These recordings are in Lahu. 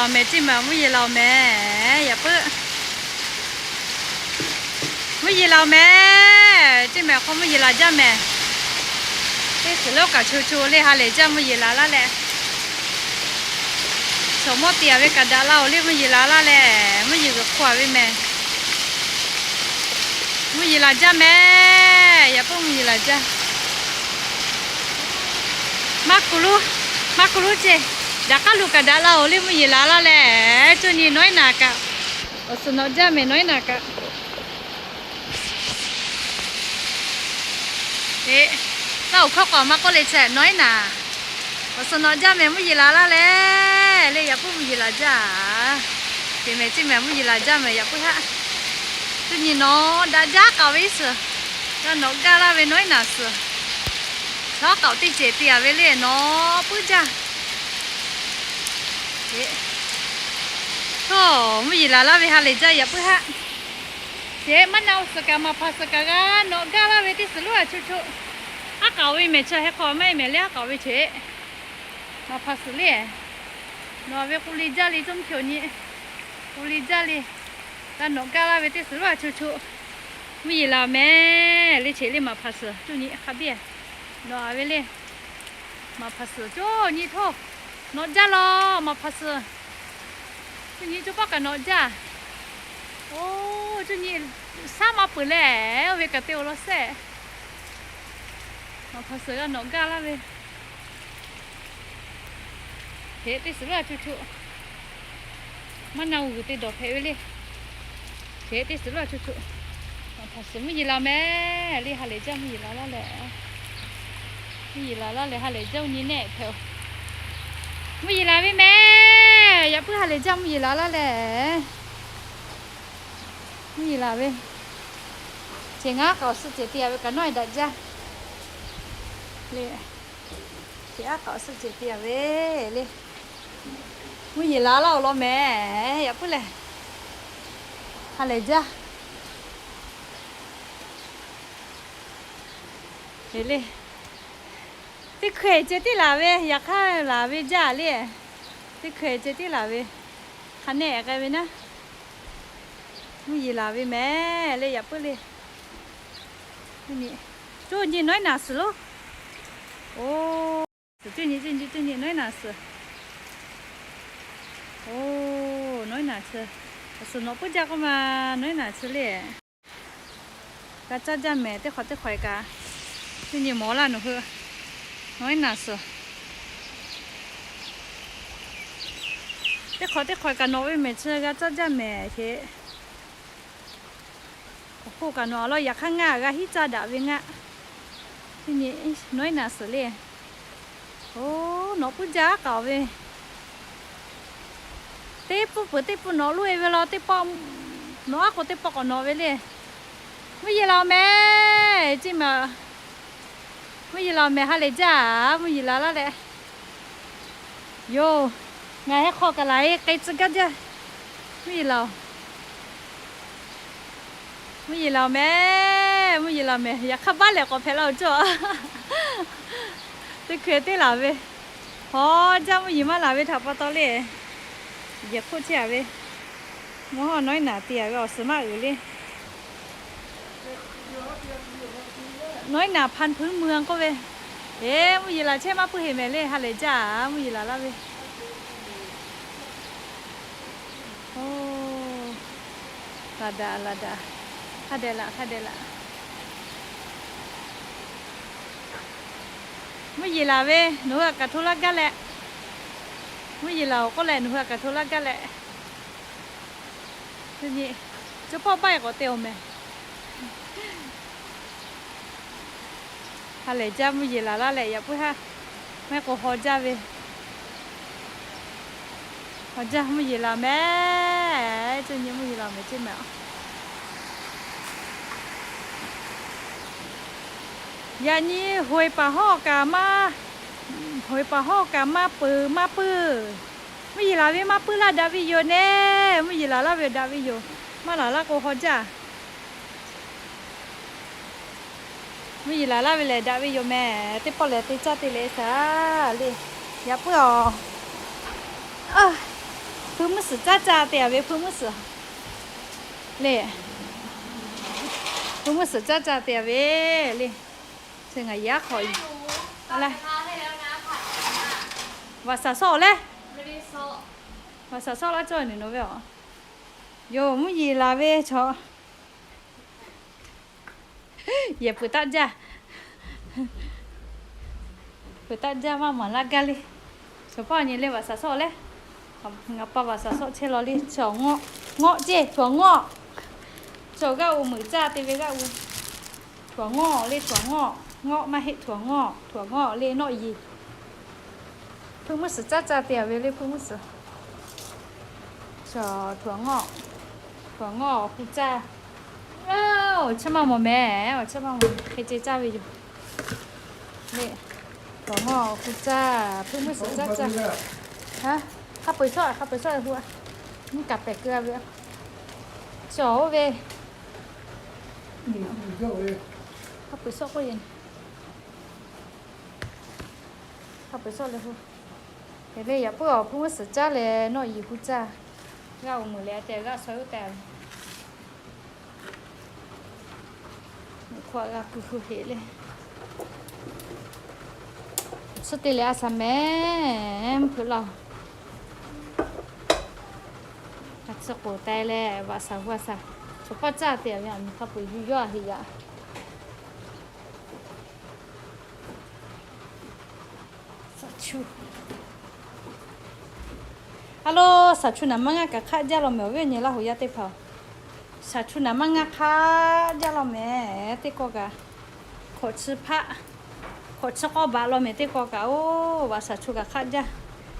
Mehˍ ceˇ mehˍ, mvuhˇ yeˬ la-oˬ mehˍ, yaꞈ puiˉ. Mvuhˇ yeˬ la-oˬ mehˍ, ceˇ mehˍ hk'aw mvuhˇ yeˬ la jaˇ mehˍ. Teˇ suhˍ lonˉ kaꞈ cho cho le ha lehˬ jaˇ mvuhˇ yeˬ la laˇ leh. Shawˍ mawˇ te-a ve kaꞈ daꞈ la-oˬ le mvuhˇ yeˬ la laˇ leh, mvuhˇ yeˬ g'uiˬ hk'oˆ-a ve mehˍ. Mvuhˇ yeˬ la jaˇ mehˍ, yaꞈ puiˉ mvuhˇ yeˬ la jaˇ. Maˇ ku lonˉ, maˇ ku lonˉ ceˇ, daꞈ k'aˉ lo kaꞈ daꞈ la-oˬ le mvuhˇ yeˬ la laˇ leh, cuˇ nyi nawˉ iˉ naˍ kaꞈ. Awˬ suhˍ nawꞈ jaˇ mehˍ nawˉ iˉ naˍ kaꞈ. Eˬ, taˇ oˬ hkawˇ k'awꞈ maˇ k'oˆ le chehˇ nawˉ iˉ naˍ. Awˬ suhˍ nawꞈ jaˇ mehˍ mvuhˇ yeˬ la laˇ leh, le yaꞈ puiˉ mvuhˇ yeˬ la jaˇ. Ceˇ mehˍ ceˇ mehˍ mvuhˇ yeˬ la jaˇ mehˍ yaꞈ puiˉ haˆ. Cuˇ nyi nawˉ daꞈ jaˇ k'aoˍ ve suhˍ, g'a nawꞈ gaˇ laˇ ve nawˉ iˉ naˍ suhˍ. Chaw k'aoˍ teˇ cehˬ te-a ve le nawˉ puiˉ jaˇ. Htawˇ, mvuhˇ yeˬ la laˇ ve ha lehˬ jaˇ yaꞈ puiˉ haˆ. Ceˇ maˇ na-o suhˍ kaꞈ maˍ hpaˍ suhˍ kaꞈ g'a nawꞈ gaˇ laˇ ve teˇ suhˍ lonˉ a cho cho. Aˉ k'aoˍ ve mehˍ chaw heh hk'aw maˇ e mehˍ le aˉ k'aoˍ ve ceˇ. Maˍ hpaˍ suhˍ le. Nawˬ ve k'u li jaˇ le, coˇ mvuhˇ hpyoꞈ nyi. K'u li jaˇ le. G'a nawꞈ gaˇ laˇ ve teˇ suhˍ lonˉ a cho cho. Mvuhˇ yeˬ la mehˍ le ceˇ le maˍ hpaˍ suhˍ cuˇ nyi hk'a biˇ. Nawˬ-a ve le. Maˍ hpaˍ suhˍ cuˇ nyi htawˇ. Nawꞈ jaˇ law maˍ hpaˍ suhˍ. Cuˇ nyi coˇ paˆ kaꞈ nawꞈ jaˇ. Oˇ, cuˇ nyi shaˉ maˇ peuˬ leh, oˇ ve kaꞈ te-o law sehˆ. Maˍ hpaˍ suhˍ g'a nawꞈ gaˇ laˇ ve. Hk'e teˇ suhˍ lonˉ a cho cho. Maˇ na-o g'uiˬ te dawˬ hpehꞈ ve le. Hk'e teˇ suhˍ lonˉ a cho cho. Maˍ hpaˍ suhˍ mvuhˇ yeˬ la mehˍ le ha lehˬ jaˇ mvuhˇ yeˬ la laˇ leh. Mvuhˇ yeˬ la laˇ leh ha lehˬ jaˇ oˇ nyi nehˆ hpehꞈ-oˬ. Mvuhˇ yeˬ la ve mehˍ, yaꞈ puiˉ ha lehˬ jaˇ mvuhˇ yeˬ la laˇ leh. Mvuhˇ yeˬ la ve. Ceˇ ngaˉ k'aoˍ suhˆ cehˬ te-a ve kaꞈ nawˉ-e daꞈ jaˇ. Le. Ceˇ aˉ k'aoˍ suhˆ cehˬ te-a ve le. Mvuhˇ yeˬ la laˇ-oˬ law mehˍ, yaꞈ puiˉ lehˬ. Ha lehˬ jaˇ. Eˬ le. Teˇ hkeh ceh tiˉ laˬ ve, yaꞈ hk'aˇ laˬ ve jaˇ le. Teˇ hkeh ceh tiˉ laˬ ve, hk'a nehˆ k'ai ve naˉ. Mvuhˇ yeˬ la ve mehˍ le yaꞈ puiˉ le. Cuˇ nyi nawˉ iˉ naˍ suhˍ loˉ. Oˇ, suhˍ cuˇ nyi cuˇ nyi cuˇ nyi nawˉ iˉ naˍ suhˍ. Oˇ, nawˉ iˉ naˍ chi. Awˬ suhˍ nawꞈ puiˉ jaˇ k'oˆ ma, nawˉ iˉ naˍ chi le. G'a caˇ jaˇ mehˍ teˇ hk'awꞈ teˇ hk'awꞈ e kaꞈ. Cuˇ nyi mawˬ laˇ nawˬ hui. Nawˉ iˉ naˍ suhˍ. Teˇ hk'awꞈ teˇ hk'awꞈ e kaꞈ nawꞈ ve mehˍ chi g'a caˇ jaˇ mehˍ sheˍ. Awˬ hk'oˆ kaꞈ nawꞈ a law yaꞈ hk'aˇ ngaˇ g'a hiˉ caˇ daꞈ ve ngaˇ. Cuˇ nyi nawˉ iˉ naˍ suhˍ le. Oˇ, nawꞈ puiˉ jaˇ k'aoˍ ve. Teˇ pfuhˇ peuˬ teˇ pfuhˇ nawꞈ loˇ e ve law, teˇ pawˆ nawꞈ aˉ k'o teˇ pawˆ k'awꞈ nawꞈ ve le. Mvuhˇ yeˬ la mehˍ, ceˇ mehˍ. Mvuhˇ yeˬ la mehˍ ha lehˬ jaˇ, mvuhˇ yeˬ la laˇ leh. Yoˬ, ngaˬ heh hk'aw kaꞈ laˬ e k'ai tcuh gaˇ jaˇ. Mvuhˇ yeˬ la-oˬ. Mvuhˇ yeˬ la mehˍ, mvuhˇ yeˬ la mehˍ, yaꞈ hk'aˇ baˆ lehˬ k'awꞈ hpehꞈ la-oˬ cawˇ. Teˇ hkeh teˇ laˬ ve, haw jaˇ mvuhˇ yeˬ maˇ laˬ ve htaꞈ pa taw le. Yehˬ hk'oˆ chehˇ-a ve, mvuhˇ haw nawˉ iˉ naˍ te-a ve awˬ suhˍ maˇ uiˍ le. Nawˉ iˉ naˍ hpan hpui mui-a k'oˆ ve, eˬ, mvuhˇ yeˬ la chehˇ maˇ puiˉ heˍ mehˍ le, ha lehˬ jaˇ, mvuhˇ yeˬ la laˇ ve. Oˇ, laˬ daꞈ laˬ daꞈ, hk'a dehꞈ laˬ hk'a dehꞈ laˬ. Mvuhˇ yeˬ la ve nawˬ hui a kaꞈ hto laˇ gaˇ leh, mvuhˇ yeˬ la-oˬ k'oˆ leh nawˬ hui a kaꞈ hto laˇ gaˇ leh. Cuˇ nyi, cuˇ pawˆ baˆ e k'awꞈ te-oˬ mehˍ. Ha lehˬ jaˇ mvuhˇ yeˬ la laˇ leh yaꞈ puiˉ haˉ, maˇ heˆ k'o haw jaˇ ve. Haw jaˇ mvuhˇ yeˬ la mehˍ, cuˇ nyi mvuhˇ yeˬ la mehˍ ceˇ mehˍ. Yaꞈ nyi hoꞈ paˍ hawˉ kaꞈ maˇ, hoꞈ paˍ hawˉ kaꞈ maˇ peuˬ maˇ puiˉ. Mvuhˇ yeˬ la ve maˇ puiˉ laˇ daꞈ ve yoˬ neˇ, mvuhˇ yeˬ la laˇ ve daꞈ ve yoˬ. Maˇ laˬ laˇ k'o haw jaˇ. Mvuhˇ yeˬ la laˇ ve lehˬ daꞈ ve yoˬ mehˍ. Teˇ pawˆ lehˬ te caˇ te leh shaˍ le. Yaꞈ puiˉ-aˬ. Hpuiˇ mvuhˇ suhˍ caˇ caˇ te-a ve hpuiˇ mvuhˇ suhˍ le. Hpuiˇ mvuhˇ suhˍ caˇ caˇ te-a ve le. Chi ngaˬ yaˇ hk'awꞈ a le. Vaꞈ shaˍ sawˆ le. Vaꞈ shaˍ sawˆ laˇ cawˇ ni nawˬ ve aˬ. Yoˬ, mvuhˇ yeˬ laˬ ve chaw. Yehˬ peuˬ taˆ jaˇ. Peuˬ taˆ jaˇ maˇ maˍ laˇ gaˇ le. Shawˍ hpawˇ nyi le vaꞈ shaˍ sawˆ le. Ngaˬ pa vaꞈ shaˍ sawˆ chehˇ law le. Chaw ngawˆ, ngawˆ ceˇ, htuꞈ ngawˆ. Chaw g'aˇ u meuꞈ caˇ te ve g'aˇ u. Htuꞈ ngawˆ le, htuꞈ ngawˆ. Ngawˆ maˇ heˆ, htuꞈ ngawˆ. Htuꞈ ngawˆ le nawˆ yeˬ. Hpuiˇ mvuhˇ suhˍ caˇ caˇ te-a ve le hpuiˇ mvuhˇ suhˍ. Chaw htuꞈ ngawˆ, htuꞈ ngawˆ awˬ hpu caˇ. Awˬ chehˇ maˇ mawˬ mehˍ, awˬ chehˇ maˇ mawˬ hk'e ce caˇ ve yoˬ. Le, htuꞈ ngawˆ awˬ hpu caˇ, hpuiˇ mvuhˇ suhˍ caˇ caˇ. Hk'a peu-eˬ shawˆ, hk'a peu-eˬ shawˆ hu a. Nyiˇ kaˍ pehˍ keu-a ve. Chaw oˇ ve. Hk'a peu-eˬ shawˆ k'oˆ ye. Hk'a peu-eˬ shawˆ le hu. Hk'e le yaꞈ puiˉ awˬ hpuiˇ mvuhˇ suhˍ caˇ leh nawˆ yeˬ hu caˇ. G'aˇ u meuꞈ leh te g'aˇ shaw oˇ te ve. Meuꞈ hk'aw g'a kuˬ hu heꞈ le. Suhˉ te leh a shaˍ mehˍ mvuhˇ hpeuꞈ laˇ. A tcuh k'oˍ tai leh vaꞈ shaˍ hu a shaˍ. Chaw paˇ caˇ te-a ve aˬ miˬ hk'a peu-eˬ yuˬ yawˇ a heꞈ yaꞈ. A lo, shaˍ chu naˍ maˇ ngaˇ kaꞈ hk'aˆ jaˇ law mehˍ awˬ viˉ awˬ nyi Laˇ huˍ yaˇ teˇ hpaˍ. Shaˍ chu naˍ maˇ ngaˇ hk'aˆ jaˇ law mehˍ teˇ kawˆ kaꞈ. Hkawꞈ chi hpaˆ, hkawꞈ chi k'awˇ baꞈ law mehˍ teˇ kawˆ kaꞈ oˇ, vaꞈ shaˍ chu kaꞈ hk'aˆ jaˇ.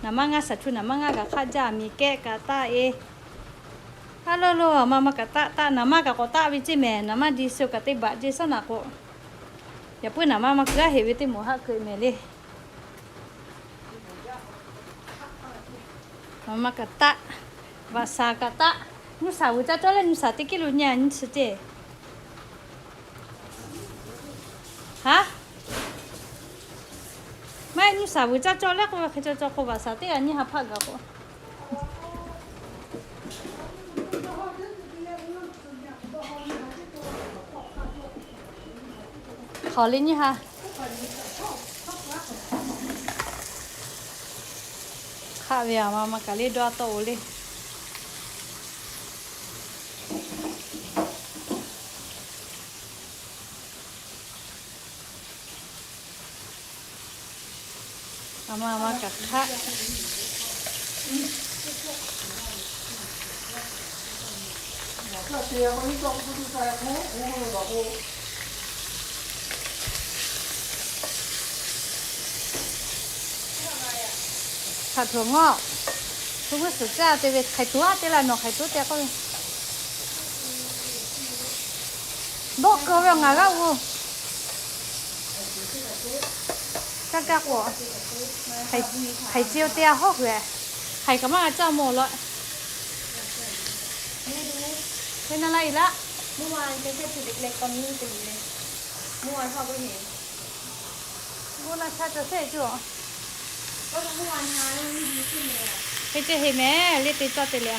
Naˍ maˇ ngaˇ shaˍ chu naˍ maˇ ngaˇ kaꞈ hk'aˆ jaˇ, miˬ kehˆ kaꞈ taˆ e. A lo lo, a ma ma kaꞈ taˆ taˆ, naˍ maˇ kaꞈ k'awꞈ taˆ ve ceˇ mehˍ, naˍ maˇ di sho kaꞈ te baꞈ ceˇ shaˉ naꞈ k'o. Yaꞈ puiˉ naˍ maˇ maˇ keu aˉ heꞈ ve teˇ moˍ haˆ keu mehˍ le. Maˇ maˇ kaꞈ taˆ, vaꞈ shaˍ kaꞈ taˆ. Nuˇ shaˍ vuiˬ caˇ cawˇ leh nuˇ shaˍ teˇ kiˉ lo nyi a nyi chi ceˇ. Haˉ, maˇ nuˇ shaˍ vuiˬ caˇ cawˇ leh k'oˆ ve hk'e caw caw k'o vaꞈ shaˍ teˇ g'aˇ nyiˇ ha hpaˆ gaˬ k'o. Hk'aˬ le nyiˇ ha. Hk'aˆ ve a ma ma kaꞈ le dawˇ tawˆ-oˬ le. A ma ma kaꞈ hk'aˆ. Hk'aˆ htoꞈ ngawˆ. Hpu g'uˇ suhˍ caˇ te ve hk'aiˬ tuˬ aˉ te la nawˬ hk'aiˬ tuˬ te k'oˆ ve. Dawˆ keu ve ngaˬ g'aˇ g'oˇ. Kaˇ kaˇ k'o, hk'aiˬ ce-o te a hawˉ hui-e. Hk'aiˬ kaꞈ maˇ g'a caˇ mawˬ law. Hk'e na laˇ e laˇ. เมื่อวาน เมื่อวาน ทาแล้วมันไม่ดีขึ้นเลยอะ Hk'e ce heꞈ mehˍ le te caˇ te leh a.